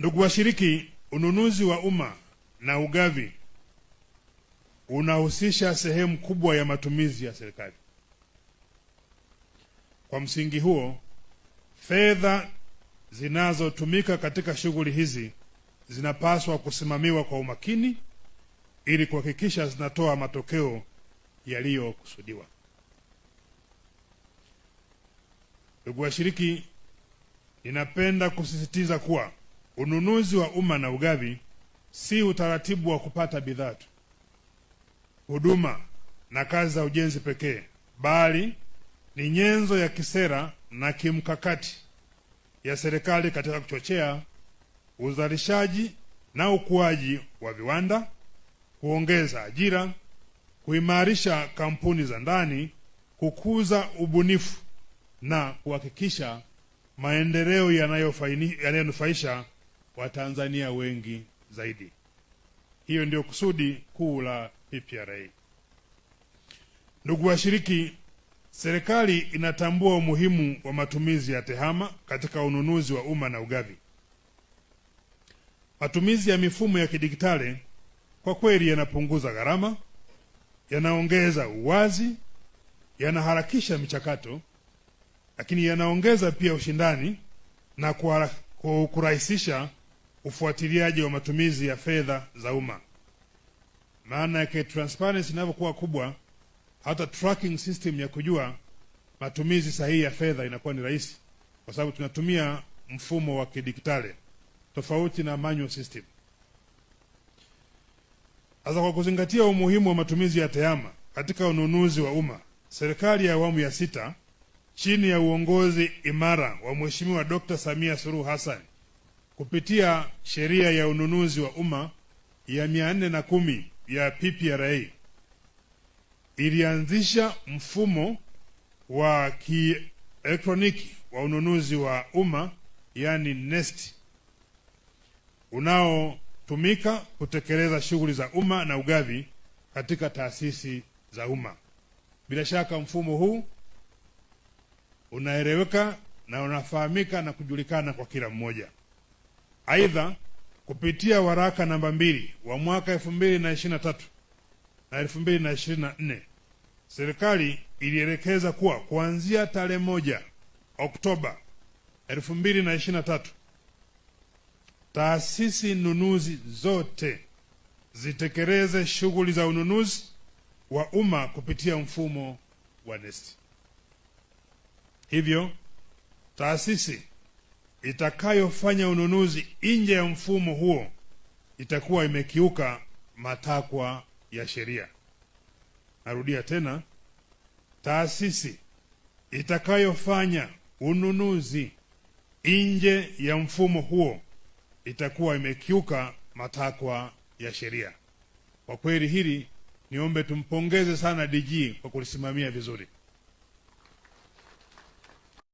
Ndugu washiriki, ununuzi wa umma na ugavi unahusisha sehemu kubwa ya matumizi ya serikali. Kwa msingi huo, fedha zinazotumika katika shughuli hizi zinapaswa kusimamiwa kwa umakini ili kuhakikisha zinatoa matokeo yaliyokusudiwa. Ndugu washiriki, ninapenda kusisitiza kuwa ununuzi wa umma na ugavi si utaratibu wa kupata bidhaa tu, huduma na kazi za ujenzi pekee, bali ni nyenzo ya kisera na kimkakati ya serikali katika kuchochea uzalishaji na ukuaji wa viwanda, kuongeza ajira, kuimarisha kampuni za ndani, kukuza ubunifu na kuhakikisha maendeleo yanayonufaisha Watanzania wengi zaidi. Hiyo ndio kusudi kuu la PPRA. Ndugu washiriki, serikali inatambua umuhimu wa matumizi ya tehama katika ununuzi wa umma na ugavi. Matumizi ya mifumo ya kidigitali kwa kweli yanapunguza gharama, yanaongeza uwazi, yanaharakisha michakato, lakini yanaongeza pia ushindani na kurahisisha ufuatiliaji wa matumizi ya fedha za umma. Maana yake transparency inapokuwa kubwa, hata tracking system ya kujua matumizi sahihi ya fedha inakuwa ni rahisi, kwa sababu tunatumia mfumo wa kidigitali tofauti na manual system. Sasa, kwa kuzingatia umuhimu wa matumizi ya tehama katika ununuzi wa umma, serikali ya awamu ya 6 chini ya uongozi imara wa Mheshimiwa Dr. Samia Suluhu Hassan kupitia sheria ya ununuzi wa umma ya 410 ya PPRA ilianzisha mfumo wa kielektroniki wa ununuzi wa umma, yani NeST, unaotumika kutekeleza shughuli za umma na ugavi katika taasisi za umma. Bila shaka mfumo huu unaeleweka na unafahamika na kujulikana kwa kila mmoja. Aidha, kupitia waraka namba 2 wa mwaka 2023 na 2024, serikali ilielekeza kuwa kuanzia tarehe 1 Oktoba 2023 taasisi nunuzi zote zitekeleze shughuli za ununuzi wa umma kupitia mfumo wa NeST. Hivyo, taasisi itakayofanya ununuzi nje ya mfumo huo itakuwa imekiuka matakwa ya sheria. Narudia tena, taasisi itakayofanya ununuzi nje ya mfumo huo itakuwa imekiuka matakwa ya sheria. Kwa kweli hili niombe tumpongeze sana DG kwa kulisimamia vizuri.